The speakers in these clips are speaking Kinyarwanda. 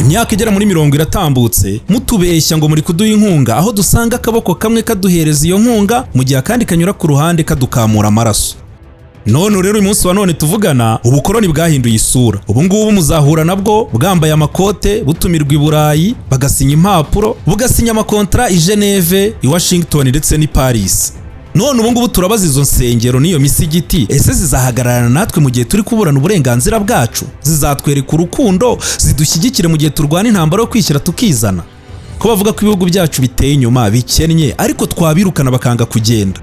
Imyaka igera muri 70 iratambutse mutubeshya ngo muri kuduha inkunga, aho dusanga akaboko kamwe kaduhereza iyo nkunga mu gihe akandi kanyura ku ruhande kadukamura amaraso. None rero uyu munsi wa none tuvugana, ubukoroni bwahinduye isura. Ubu ngubu muzahura nabwo bwambaye amakote, butumirwa i Burayi bagasinya impapuro, bugasinya amakontara i Geneve, i Washington ndetse n'i Paris. None ubu ngubu turabaza izo nsengero n'iyo misigiti, ese zizahagararana natwe mu gihe turi kuburana uburenganzira bwacu? Zizatwereka urukundo, zidushyigikire mu gihe turwana intambara yo kwishyira tukizana? Ko bavuga ko ibihugu byacu biteye inyuma, bikennye, ariko twabirukana bakanga kugenda.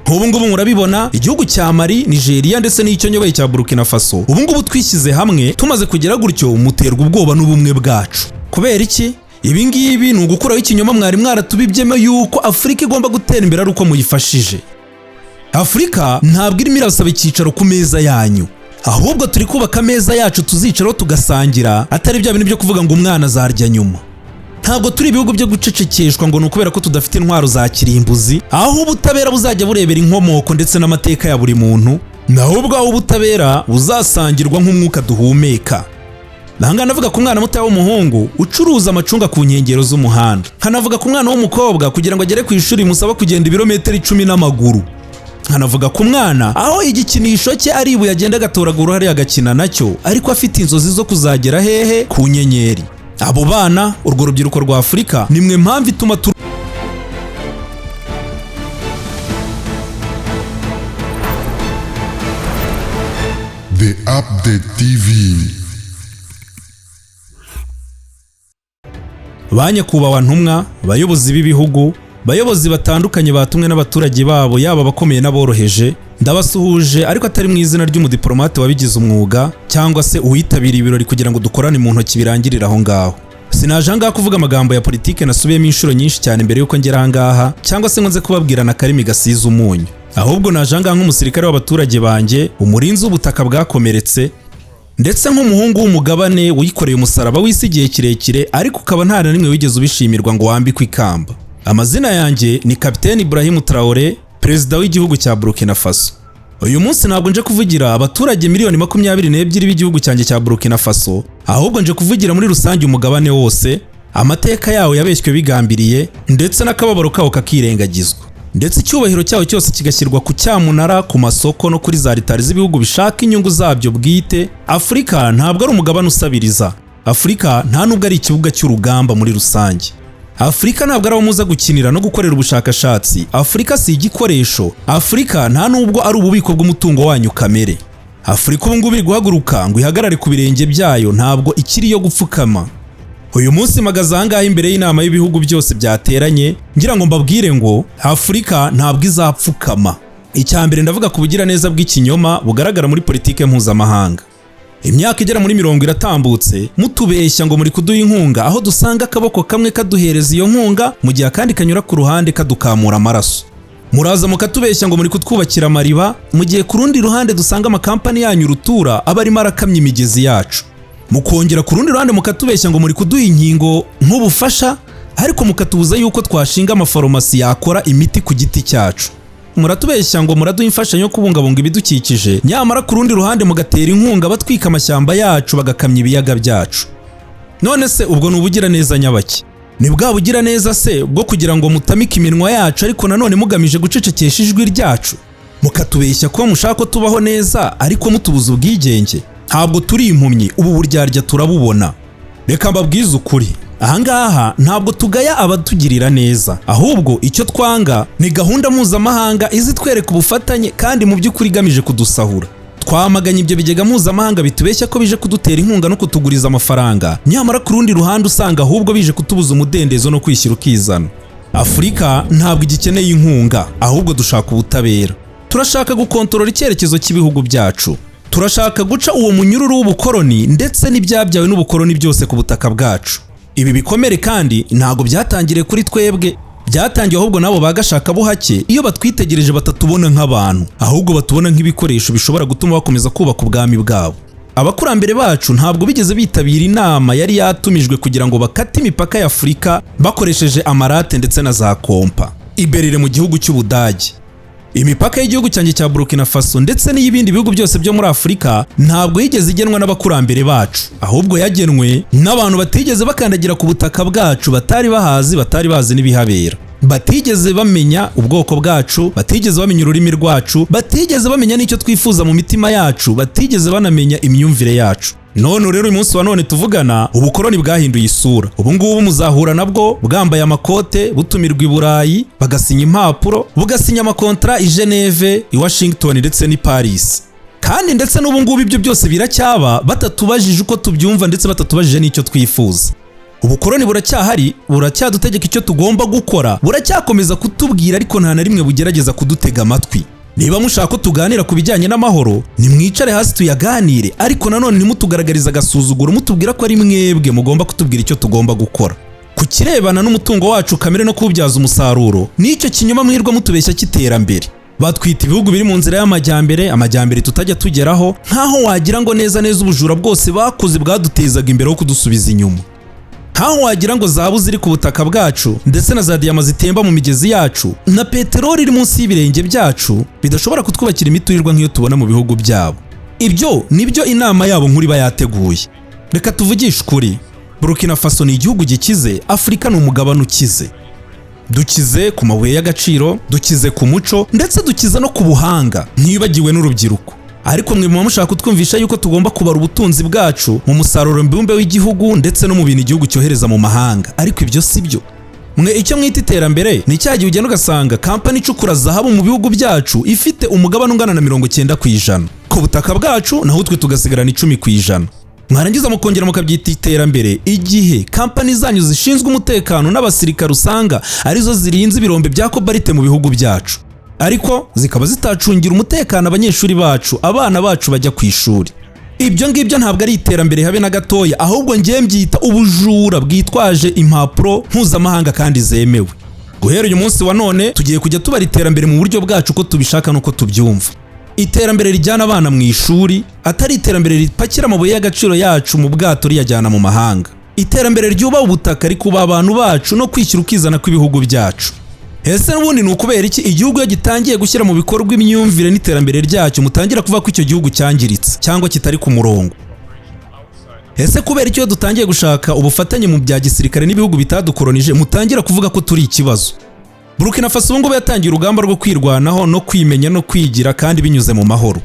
Nk'ubu ngubu murabibona, igihugu cya Mali, Nigeria ndetse n'icyo nyoboye cya Burkina Faso, ubu ngubu twishyize hamwe, tumaze kugera gutyo muterwa ubwoba n'ubumwe bwacu. Kubera iki? Ibi ngibi ni ugukuraho ikinyoma mwari mwaratubibyemo yuko Afurika igomba gutera imbere ari uko muyifashije. Afurika ntabwo irimo irasaba icyicaro ku meza yanyu, ahubwo turi kubaka ameza yacu tuzicaraho tugasangira, atari bya bintu byo kuvuga ngo umwana azarya nyuma. Ntabwo turi ibihugu byo gucecekeshwa ngo ni ukubera ko tudafite intwaro za kirimbuzi, aho ubutabera buzajya burebera inkomoko ndetse n'amateka ya buri muntu, naho ubwaho ubutabera buzasangirwa nk'umwuka duhumeka. Ahangaha navuga ku mwana muto w'umuhungu ucuruza amacunga ku nkengero z'umuhanda, nkanavuga ku mwana w'umukobwa kugira ngo agere ku ishuri musaba kugenda ibirometero 10 n'amaguru, nkanavuga ku mwana aho igikinisho cye ari ibuye agenda agatoragura hariya agakina nacyo, ariko afite inzozi zo kuzagera hehe? Ku nyenyeri. Abo bana, urwo rubyiruko rwa Afurika, nimwe mpamvu ituma The Update TV. Ba nyakubahwa ntumwa, bayobozi b'ibihugu, bayobozi batandukanye batumwe n'abaturage babo, yaba abakomeye n'aboroheje, ndabasuhuje, ariko atari mu izina ry'umudiplomate wabigize umwuga cyangwa se uwitabiriye ibirori kugira ngo dukorane mu ntoki birangirire aho ngaho. Sinaje ahangaha kuvuga amagambo ya politike nasubiyemo inshuro nyinshi cyane mbere y'uko ngera ahangaha, cyangwa se ngo nze kubabwira na karimi gasize umunyu. Ahubwo naje ahangaha nk'umusirikare w'abaturage banjye, umurinzi w'ubutaka bwakomeretse, ndetse nk'umuhungu w'umugabane wikoreye umusaraba w'isi igihe kirekire, ariko ukaba nta na rimwe wigeze ubishimirwa ngo wambikwe ikamba. Amazina yanjye ni Kapiteni Ibrahim Traoré, perezida w'igihugu cya Burkina Faso. Uyu munsi ntabwo nje kuvugira abaturage miliyoni 22 b'igihugu cyanjye cya Burkina Faso, ahubwo nje kuvugira muri rusange umugabane wose, amateka yawo yabeshywe bigambiriye, ndetse n'akababaro kawo kakirengagizwa, ndetse icyubahiro cyawo cyose kigashyirwa ku cyamunara, ku masoko no kuri za ritari z'ibihugu bishaka inyungu zabyo bwite. Afurika ntabwo ari umugabane usabiriza. Afurika nta nubwo ari ikibuga cy'urugamba muri rusange. Afurika ntabwo ari aho muza gukinira no gukorera ubushakashatsi. Afurika si igikoresho. Afurika nta nubwo ari ububiko bw'umutungo wanyu kamere. Afurika ubu ngubu iri guhaguruka ngo ihagarare ku birenge byayo, ntabwo ikiri iyo gupfukama. Uyu munsi mpagaze ahangaha imbere y'inama y'ibihugu byose byateranye ngira ngo mbabwire ngo Afurika ntabwo izapfukama. Icya mbere, ndavuga ku bugiraneza bw'ikinyoma bugaragara muri politike mpuzamahanga. Imyaka igera muri 70 iratambutse mutubeshya ngo muri kuduha inkunga, aho dusanga akaboko kamwe kaduhereza iyo nkunga mu gihe akandi kanyura ku ruhande kadukamura amaraso. Muraza mukatubeshya ngo muri kutwubakira amariba, mu gihe ku rundi ruhande dusanga amakampani yanyu rutura aba arimo arakamya imigezi yacu. Mukongera ku rundi ruhande mukatubeshya ngo muri kuduha inkingo nk'ubufasha, ariko mukatubuza yuko twashinga amafarumasi yakora imiti ku giti cyacu. Muratubeshya ngo muraduha imfashanyo yo kubungabunga ibidukikije, nyamara ku rundi ruhande mugatera inkunga batwika amashyamba yacu, bagakamya ibiyaga byacu. None se ubwo ni ubugiraneza nyabaki? Ni bwa bugiraneza se bwo kugira ngo mutamike iminwa yacu, ariko nanone mugamije gucecekesha ijwi ryacu? Mukatubeshya ko mushaka ko tubaho neza, ariko mutubuza ubwigenge. Ntabwo turi impumyi, ubu buryarya turabubona. Reka mbabwize ukuri, ahangaha ntabwo tugaya abatugirira neza, ahubwo icyo twanga ni gahunda mpuzamahanga izitwereka ubufatanye kandi mu by'ukuri igamije kudusahura. Twamaganye ibyo bigega mpuzamahanga bitubeshya ko bije kudutera inkunga no kutuguriza amafaranga, nyamara ku rundi ruhande usanga ahubwo bije kutubuza umudendezo no kwishyira ukizana. Afurika ntabwo igikeneye inkunga, ahubwo dushaka ubutabera. Turashaka gukontorora icyerekezo cy'ibihugu byacu. Turashaka guca uwo munyururu w'ubukoroni ndetse n'ibyabyawe n'ubukoroni byose ku butaka bwacu. Ibi bikomere kandi ntabwo byatangiriye kuri twebwe, byatangiye ahubwo nabo bagashaka buhake iyo batwitegereje batatubona nk'abantu, ahubwo batubona nk'ibikoresho bishobora gutuma bakomeza kubaka ubwami bwabo. Abakurambere bacu ntabwo bigeze bitabira inama yari yatumijwe kugira ngo bakate imipaka ya Afurika bakoresheje amarate ndetse na za kompa. I Berlin mu gihugu cy'Ubudage. Imipaka y'igihugu cyanjye cya Burkina Faso ndetse n'iy'ibindi bihugu byose byo muri Afurika ntabwo yigeze igenwa n'abakurambere bacu, ahubwo yagenwe n'abantu batigeze bakandagira ku butaka bwacu, batari bahazi, batari bazi n'ibihabera, batigeze bamenya ubwoko bwacu, batigeze bamenya ururimi rwacu, batigeze bamenya n'icyo twifuza mu mitima yacu, batigeze banamenya imyumvire yacu. None rero uyu munsi wa none tuvugana, ubukoroni bwahinduye isura. Ubu ngubu muzahura nabwo bwambaye amakote, butumirwa i Burayi, bagasinya impapuro, bugasinya amakontara i Geneve, i Washington ndetse n'i Paris. Kandi ndetse n'ubu ngubu ibyo byose biracyaba batatubajije uko tubyumva, ndetse batatubajije n'icyo twifuza. Ubukoroni buracyahari, buracyadutegeka icyo tugomba gukora, buracyakomeza kutubwira, ariko nta na rimwe bugerageza kudutega amatwi. Niba mushaka ko tuganira ku bijyanye n'amahoro, nimwicare hasi tuyaganire, ariko nanone ntimutugaragarize agasuzuguro mutubwira ko ari mwebwe mugomba kutubwira icyo tugomba gukora. Ku kirebana n'umutungo wacu kamere no kuwubyaza umusaruro, n'icyo kinyoma mwirwa mutubeshya cy'iterambere. Batwita ibihugu biri mu nzira y'amajyambere, amajyambere tutajya tugeraho, nk'aho wagira ngo neza neza ubujura bwose bakoze bwadutezaga imbere aho kudusubiza inyuma, nkaho wagira ngo zahabu ziri ku butaka bwacu ndetse na za diyama zitemba mu migezi yacu na peteroli iri munsi y'ibirenge byacu bidashobora kutwubakira imiturirwa nk'iyo tubona mu bihugu byabo. Ibyo nibyo inama yabo nkuru iba yateguye. Reka tuvugishe ukuri, Burkina Faso ni igihugu gikize, Afurika ni umugabane ukize. Dukize ku mabuye y'agaciro, dukize ku muco, ndetse dukize no ku buhanga, ntibagiwe n'urubyiruko. Ariko mwe muba mushaka kutwumvisha yuko tugomba kubara ubutunzi bwacu mu musaruro mbumbe w'igihugu ndetse no mu bintu igihugu cyohereza mu mahanga, ariko ibyo si byo. Mwe icyo mwita iterambere ni cya gihe ugenda ugasanga kampani icukura zahabu mu bihugu byacu ifite umugabane ungana na 90% ku butaka bwacu, naho twe tugasigarana 10%. Mwarangiza mukongera mukabyita iterambere igihe kampani zanyu zishinzwe umutekano n'abasirikare usanga arizo zirinze ibirombe bya kobalite mu bihugu byacu, ariko zikaba zitacungira umutekano abanyeshuri bacu, abana bacu bajya ku ishuri. Ibyo ngibyo ntabwo ari iterambere habe na gatoya, ahubwo ngiye mbyita ubujura bwitwaje impapuro mpuzamahanga kandi zemewe. Guhera uyu munsi wa none tugiye kujya tubara iterambere mu buryo bwacu, uko tubishaka n'uko tubyumva. Iterambere rijyana abana mu ishuri, atari iterambere ripakira amabuye y'agaciro yacu mu bwato riyajyana mu mahanga. Iterambere ryubaha ubutaka, rikubaha abantu bacu no kwishyira ukizana kw'ibihugu byacu. Ese n'ubundi ni ukubera iki igihugu iyo gitangiye gushyira mu bikorwa imyumvire n'iterambere ryacyo mutangira kuvuga ko icyo gihugu cyangiritse cyangwa kitari ku murongo? Ese kubera iki iyo dutangiye gushaka ubufatanye mu bya gisirikare n'ibihugu bitadukoronije mutangira kuvuga ko turi ikibazo? Burkina Faso ubu ngubu yatangiye urugamba rwo kwirwanaho no kwimenya no kwigira, kandi binyuze mu mahoro.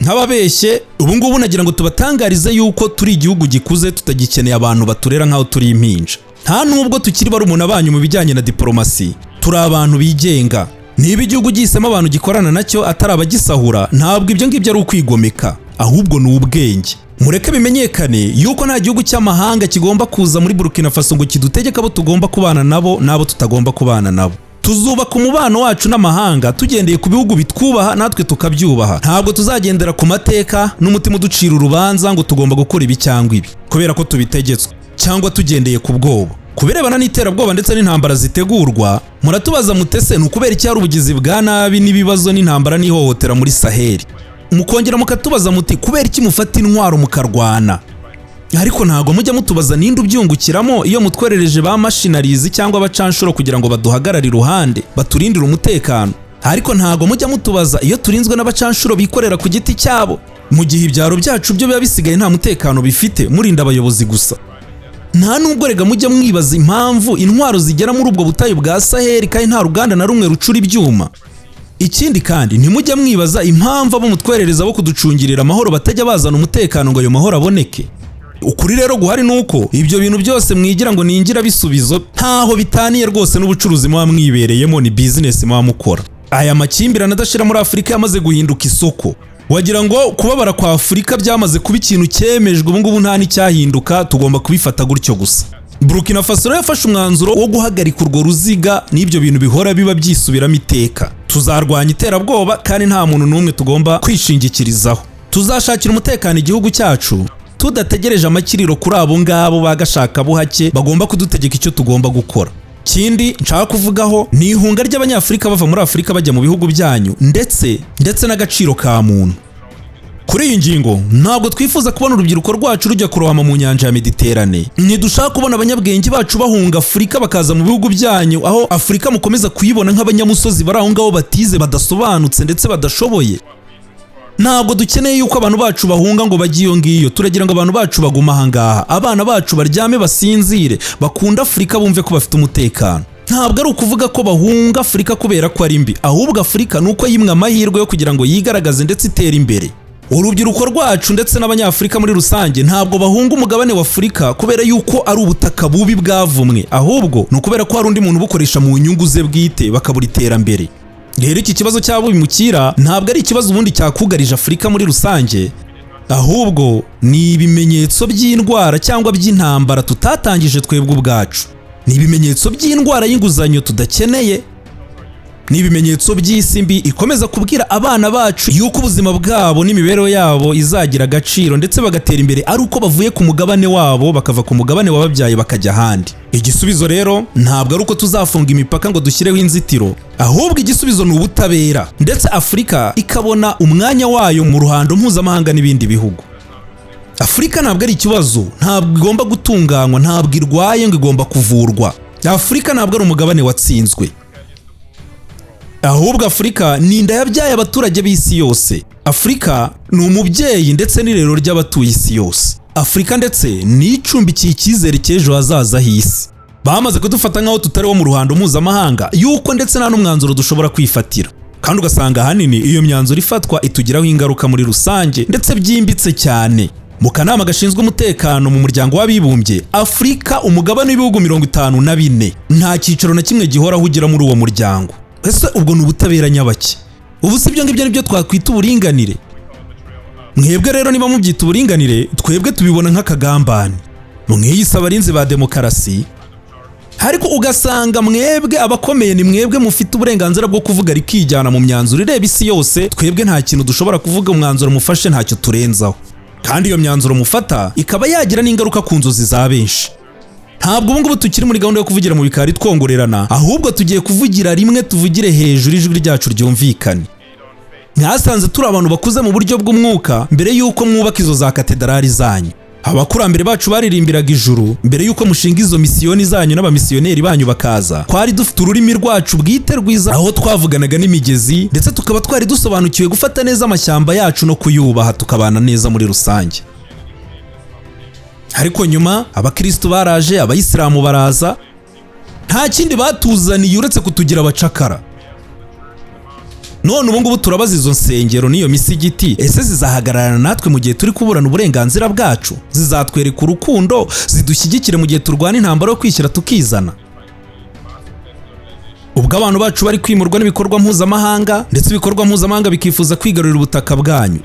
Nk'ababeshye, ubu ngubu nagira ngo tubatangarize yuko turi igihugu gikuze, tutagikeneye abantu baturera nk'aho turi impinja. Nta nubwo tukiri barumuna banyu mu bijyanye na diporomasi, turi abantu bigenga. Niba igihugu gihisemo abantu gikorana nacyo atari abagisahura, ntabwo ibyo ngibyo ari ukwigomeka, ahubwo ni ubwenge. Mureke bimenyekane yuko nta gihugu cy'amahanga kigomba kuza muri Burkina Faso ngo kidutegeke abo tugomba kubana nabo n'abo tutagomba kubana nabo. Tuzubaka umubano wacu n'amahanga tugendeye ku bihugu bitwubaha natwe tukabyubaha. Ntabwo tuzagendera ku mateka n'umutima uducira urubanza ngo tugomba gukora ibi cyangwa ibi kubera ko tubitegetswe, cyangwa tugendeye ku bwoba. Ku birebana n'iterabwoba ndetse n'intambara zitegurwa, muratubaza mutese ni ukubera iki hari ubugizi bwa nabi n'ibibazo n'intambara n'ihohotera muri Saheli? Mukongera mukatubaza muti kubera iki mufata intwaro mukarwana? Ariko ntabwo mujya mutubaza ninde ubyungukiramo iyo mutwoherereje ba mercenaries cyangwa abacanshuro kugira ngo baduhagarare iruhande, baturindire umutekano. Ariko ntabwo mujya mutubaza iyo turinzwe n'abacanshuro bikorera ku giti cyabo, mu gihe ibyaro byacu byo biba bisigaye nta mutekano bifite, murinda abayobozi gusa. Nta nubwo rega mujya mwibaza impamvu intwaro zigera muri ubwo butayu bwa Saheli kandi nta ruganda na rumwe rucura ibyuma. Ikindi kandi, ntimujya mwibaza impamvu abo mutwerereza bo kuducungirira amahoro batajya bazana umutekano ngo ayo mahoro aboneke. Ukuri rero guhari ni uko ibyo bintu byose mwigira ngo ni bisubizo ntaho bitaniye rwose n'ubucuruzi muba mwibereyemo, ni bizinesi muba mukora. Aya makimbirane adashira muri Afurika yamaze guhinduka isoko. Wagira ngo kubabara kwa Afurika byamaze kuba ikintu cyemejwe, ubu ngubu nta n'icyahinduka, tugomba kubifata gutyo gusa. Burkina Faso rero yafashe umwanzuro wo guhagarika urwo ruziga n'ibyo bintu bihora biba byisubiramo iteka. Tuzarwanya iterabwoba kandi nta muntu n'umwe tugomba kwishingikirizaho. Tuzashakira umutekano igihugu cyacu tudategereje amakiriro kuri abo ngabo bagashakabuhake bagomba kudutegeka icyo tugomba gukora. Kindi nshaka kuvugaho ni ihunga ry'Abanyafurika bava muri Afurika bajya mu bihugu byanyu, ndetse n'agaciro ka muntu. Kuri iyi ngingo, ntabwo twifuza kubona urubyiruko rwacu rujya kurohama mu nyanja ya Mediterane. Ntidushaka kubona abanyabwenge bacu bahunga Afurika bakaza mu bihugu byanyu, aho Afurika mukomeza kuyibona nk'abanyamusozi bari aho ngaho, batize, badasobanutse ndetse badashoboye. Ntabwo dukeneye yuko abantu bacu bahunga ngo bajye iyo ngiyo. Turagira ngo abantu bacu bagume aha ngaha, abana bacu baryame basinzire, bakunde Afurika, bumve ko bafite umutekano. Ntabwo ari ukuvuga ko bahunga Afurika kubera ko ari mbi, ahubwo Afurika ni uko yimwe amahirwe yo kugira ngo yigaragaze ndetse itere imbere. Urubyiruko rwacu ndetse n'Abanyafurika muri rusange ntabwo bahunga umugabane wa Afurika kubera yuko ari ubutaka bubi bwavumwe, ahubwo ni ukubera ko hari undi muntu ubukoresha mu nyungu ze bwite, bakabura iterambere. Rero iki kibazo cy'abimukira ntabwo ari ikibazo ubundi cyakugarije Afurika muri rusange, ahubwo ni ibimenyetso by'indwara cyangwa by'intambara tutatangije twebwe ubwacu. Ni ibimenyetso by'indwara y'inguzanyo tudakeneye. Ni ibimenyetso by'isi mbi ikomeza kubwira abana bacu yuko ubuzima bwabo n'imibereho yabo izagira agaciro ndetse bagatera imbere ari uko bavuye ku mugabane wabo, bakava ku mugabane wababyaye, bakajya ahandi. Igisubizo rero ntabwo ari uko tuzafunga imipaka ngo dushyireho inzitiro, ahubwo igisubizo ni ubutabera, ndetse Afurika ikabona umwanya wayo mu ruhando mpuzamahanga n'ibindi bihugu. Afurika ntabwo ari ikibazo, ntabwo igomba gutunganywa, ntabwo irwaye ngo igomba kuvurwa. Afurika ntabwo ari umugabane watsinzwe, ahubwo Afurika ni inda yabyaye abaturage b'isi yose. Afurika ni umubyeyi ndetse n'irerero ry'abatuye isi yose. Afurika ndetse ni icumbikiye icyizere cy'ejo hazaza h'isi. Bamaze kudufata nk'aho tutariho mu ruhando mpuzamahanga, yuko ndetse nta n'umwanzuro dushobora kwifatira, kandi ugasanga ahanini iyo myanzuro ifatwa itugiraho ingaruka muri rusange ndetse byimbitse cyane. Mu kanama gashinzwe umutekano mu Muryango w'Abibumbye, Afurika, umugabane w'ibihugu 54, nta cyicaro na kimwe gihoraho ugira muri uwo muryango. Ese ubwo ni ubutabera nyabaki? Ubu si ibyo ngibyo nibyo twakwita uburinganire? Mwebwe rero niba mubyita uburinganire, twebwe tubibona nk'akagambane. Mwiyise abarinzi ba demokarasi, ariko ugasanga mwebwe abakomeye ni mwebwe mufite uburenganzira bwo kuvuga rikijyana mu myanzuro ireba isi yose. Twebwe nta kintu dushobora kuvuga, umwanzuro mufashe ntacyo turenzaho, kandi iyo myanzuro mufata ikaba yagira n'ingaruka ku nzozi za benshi. Ntabwo ubu ngubu tukiri muri gahunda yo kuvugira mu bikari twongorerana, ahubwo tugiye kuvugira rimwe, tuvugire hejuru, ijwi ryacu ryumvikane. Mwasanze turi abantu bakuze mu buryo bw'umwuka mbere y'uko mwubaka izo za katedrali zanyu. Abakurambere bacu baririmbiraga ijuru mbere y'uko mushinga izo misiyoni zanyu n'abamisiyoneri banyu bakaza. Twari dufite ururimi rwacu bwite rwiza, aho twavuganaga n'imigezi, ndetse tukaba twari dusobanukiwe gufata neza amashyamba yacu no kuyubaha, tukabana neza muri rusange. Ariko nyuma abakristu baraje, abayisilamu baraza, nta kindi batuzaniye uretse kutugira abacakara. None ubu ngubu turabaza izo nsengero n'iyo misigiti: ese zizahagararana natwe mu gihe turi kuburana uburenganzira bwacu? Zizatwereka urukundo, zidushyigikire mu gihe turwana intambara yo kwishyira tukizana, ubwo abantu bacu bari kwimurwa n'ibikorwa mpuzamahanga, ndetse ibikorwa mpuzamahanga bikifuza kwigarurira ubutaka bwanyu?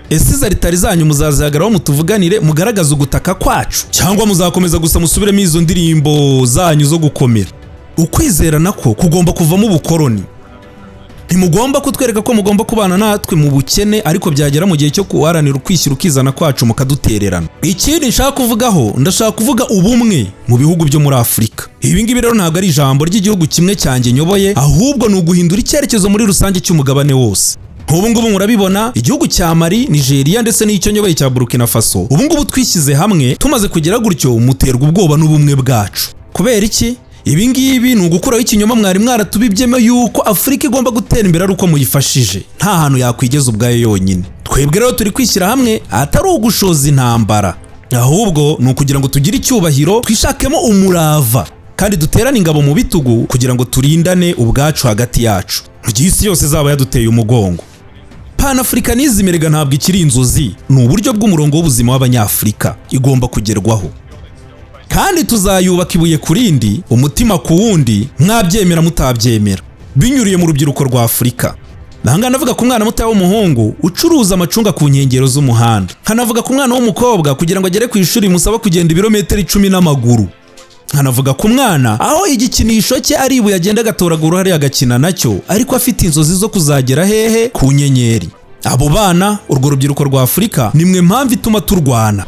Ese izo alitari zanyu muzazihagararaho mutuvuganire, mugaragaze ugutaka kwacu, cyangwa muzakomeza gusa musubiremo izo ndirimbo zanyu zo gukomera? Ukwizera nako kugomba kuvamo ubukoroni. Ntimugomba kutwereka ko mugomba kubana natwe mu bukene, ariko byagera mu gihe cyo guharanira ukwishyira ukizana kwacu mukadutererana. Ikindi nshaka kuvugaho, ndashaka kuvuga ubumwe mu bihugu byo muri Afurika. Ibi ngibi rero ntabwo ari ijambo ry'igihugu kimwe cyanjye nyoboye, ahubwo ni uguhindura icyerekezo muri rusange cy'umugabane wose. Nk'ubu ngubu murabibona, igihugu cya Mali, Nigeria ndetse n'icyo nyoboye cya Burkina Faso, ubu ngubu twishyize hamwe. Tumaze kugera gutyo, muterwa ubwoba n'ubumwe bwacu. Kubera iki? Ibi ngibi ni ugukuraho ikinyoma mwari mwaratubibyemo yuko Afurika igomba gutera imbere ari uko muyifashije, nta hantu yakwigeza ubwayo yonyine. Twebwe rero turi kwishyira hamwe atari ugushoza intambara, ahubwo ni ukugira ngo tugire icyubahiro, twishakemo umurava kandi duterane ingabo mu bitugu kugira ngo turindane ubwacu hagati yacu mu gihe isi yose izaba yaduteye umugongo. Panafricanism erega ntabwo ikiri inzozi, ni uburyo bw'umurongo w'ubuzima w'Abanyafurika, igomba kugerwaho kandi tuzayubaka ibuye ku rindi, umutima ku wundi, mwabyemera mutabyemera, binyuriye mu rubyiruko rwa Afurika. Ahangaha ndavuga ku mwana muto w'umuhungu ucuruza amacunga ku nkengero z'umuhanda, nkanavuga ku mwana w'umukobwa kugira ngo agere ku ishuri musaba kugenda ibirometero 10 n'amaguru, nkanavuga ku mwana aho igikinisho cye ari ibuye agenda agatoragura hariya agakina nacyo, ariko afite inzozi zo kuzagera hehe? Ku nyenyeri. Abo bana, urwo rubyiruko rwa Afurika, nimwe mpamvu ituma turwana.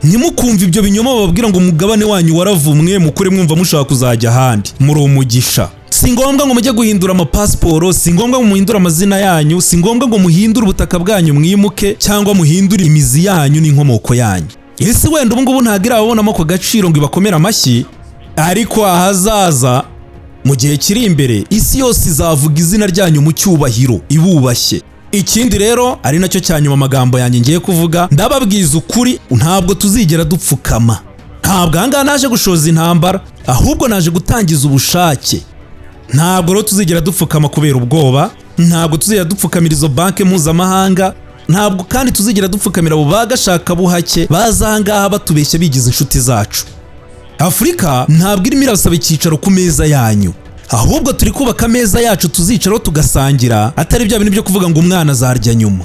Ntimukumve ibyo binyoma bababwira ngo umugabane wanyu waravumwe, mukure mwumva mushaka kuzajya ahandi. Muri umugisha. Si ngombwa ngo mujye guhindura amapasiporo, si ngombwa ngo muhindure amazina yanyu, si ngombwa ngo muhindure ubutaka bwanyu mwimuke, cyangwa muhindure imizi yanyu n'inkomoko yanyu. Ese wenda ubu ngubu ntabwo irababonamo ako gaciro ngo ibakomere amashyi, ariko ahazaza, mu gihe kiri imbere, isi yose izavuga izina ryanyu mu cyubahiro, ibubashye. Ikindi rero, ari nacyo cya nyuma, amagambo yanjye ngiye kuvuga, ndababwiza ukuri, ntabwo tuzigera dupfukama. Ntabwo ahangaha naje gushoza intambara, ahubwo naje gutangiza ubushake. Ntabwo rero tuzigera dupfukama kubera ubwoba, ntabwo tuzigera dupfukamira izo banki mpuzamahanga, ntabwo kandi tuzigera dupfukamira abo bagashakabuhake baza ahangaha batubeshya bigize inshuti zacu. Afurika ntabwo irimo irasaba icyicaro ku meza yanyu, ahubwo turi kubaka ameza yacu tuzicaraho tugasangira, atari bya bintu byo kuvuga ngo umwana azarya nyuma.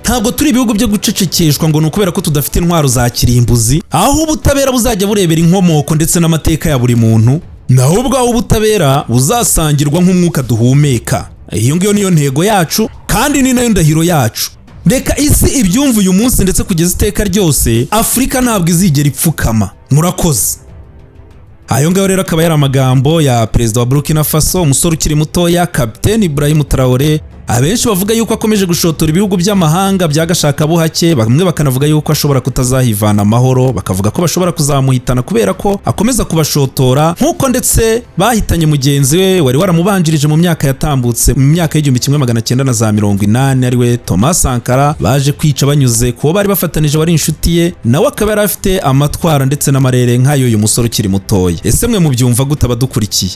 Ntabwo turi ibihugu byo gucecekeshwa ngo ni ukubera ko tudafite intwaro za kirimbuzi, aho ubutabera buzajya burebera inkomoko ndetse n'amateka ya buri muntu, naho ubwaho ubutabera buzasangirwa nk'umwuka duhumeka. Iyo ngiyo niyo ntego yacu kandi ni nayo ndahiro yacu. Reka isi ibyumva uyu munsi ndetse kugeza iteka ryose, Afurika ntabwo izigera ipfukama. Murakoze. Ayo ngayo rero akaba yari amagambo ya perezida wa Burkina Faso, umusore ukiri mutoya, Kapiteni Ibrahim Traore. Abenshi bavuga yuko akomeje gushotora ibihugu by'amahanga bya gashakabuhake, bamwe bakanavuga yuko ashobora kutazahivana amahoro, bakavuga ko bashobora kuzamuhitana kubera ko akomeza kubashotora, nk'uko ndetse bahitanye mugenzi we wari waramubanjirije mu myaka yatambutse, mu myaka y'1980, ariwe Thomas Sankara, baje kwica banyuze kubo bari bafatanije wari inshuti ye, nawe akaba yari afite amatwara ndetse n'amarere nk'ay'uyu musore ukiri mutoya. Ese mwe mubyumva gute, abadukurikiye?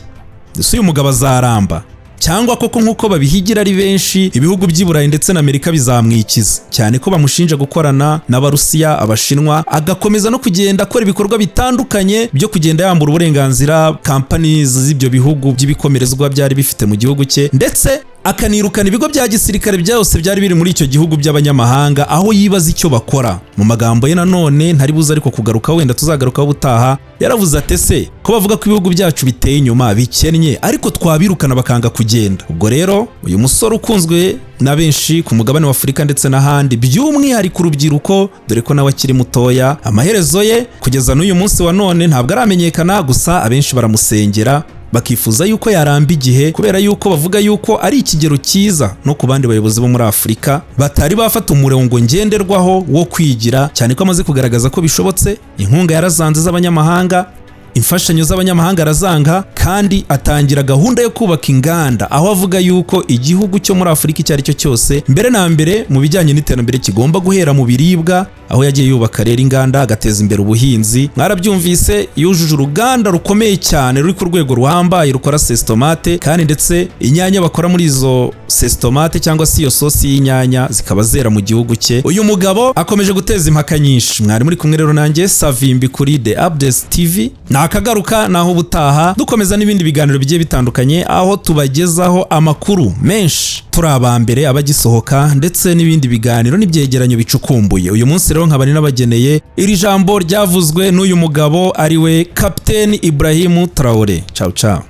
Ese uyu mugabo azaramba, cyangwa koko nk'uko babihigira ari benshi, ibihugu by'i Burayi ndetse na Amerika bizamwikiza, cyane ko bamushinja gukorana n'Abarusiya, Abashinwa, agakomeza no kugenda akora ibikorwa bitandukanye byo kugenda yambura uburenganzira kampani z'ibyo bihugu by'ibikomerezwa byari bifite mu gihugu cye, ndetse akanirukana ibigo bya gisirikare byose byari biri muri icyo gihugu by'abanyamahanga, aho yibaza icyo bakora. Mu magambo ye nanone ntari buze ariko kugaruka, wenda tuzagarukaho ubutaha, yaravuze ati: "Ese ko bavuga ko ibihugu byacu biteye inyuma, bikennye, ariko twabirukana bakanga kugenda?" Ubwo rero uyu musore ukunzwe na benshi ku mugabane wa Afurika ndetse n'ahandi, by'umwihariko urubyiruko, dore ko nawe akiri mutoya, amaherezo ye kugeza n'uyu munsi wa none ntabwo aramenyekana. Gusa abenshi baramusengera, bakifuza yuko yaramba igihe, kubera yuko bavuga yuko ari ikigero cyiza no ku bandi bayobozi bo muri Afurika batari bafata umurongo ngenderwaho wo kwigira, cyane ko amaze kugaragaza ko bishobotse. Inkunga yarazanze z'abanyamahanga, imfashanyo z'abanyamahanga arazanga, kandi atangira gahunda yo kubaka inganda, aho avuga yuko igihugu cyo muri Afurika icyo ari cyo cyose, mbere na mbere mu bijyanye n'iterambere, kigomba guhera mu biribwa, aho yagiye yubaka rero inganda, agateza imbere ubuhinzi. Mwarabyumvise, yujuje uruganda rukomeye cyane ruri ku rwego ruhambaye rukora sauce tomate, kandi ndetse inyanya bakora muri izo sauce tomate cyangwa se iyo sosi y'inyanya zikaba zera mu gihugu cye. Uyu mugabo akomeje guteza impaka nyinshi. Mwari muri kumwe rero nanjye Savimbi kuri The Updates TV. Nakagaruka naho ubutaha, dukomeza n'ibindi biganiro bigiye bitandukanye, aho tubagezaho amakuru menshi turi aba mbere abagisohoka, ndetse n'ibindi biganiro n'ibyegeranyo bicukumbuye. Uyu munsi rero nkaba nabageneye iri jambo ryavuzwe n'uyu mugabo, ari we Kapiteni Ibrahim Traore. Ciao ciao.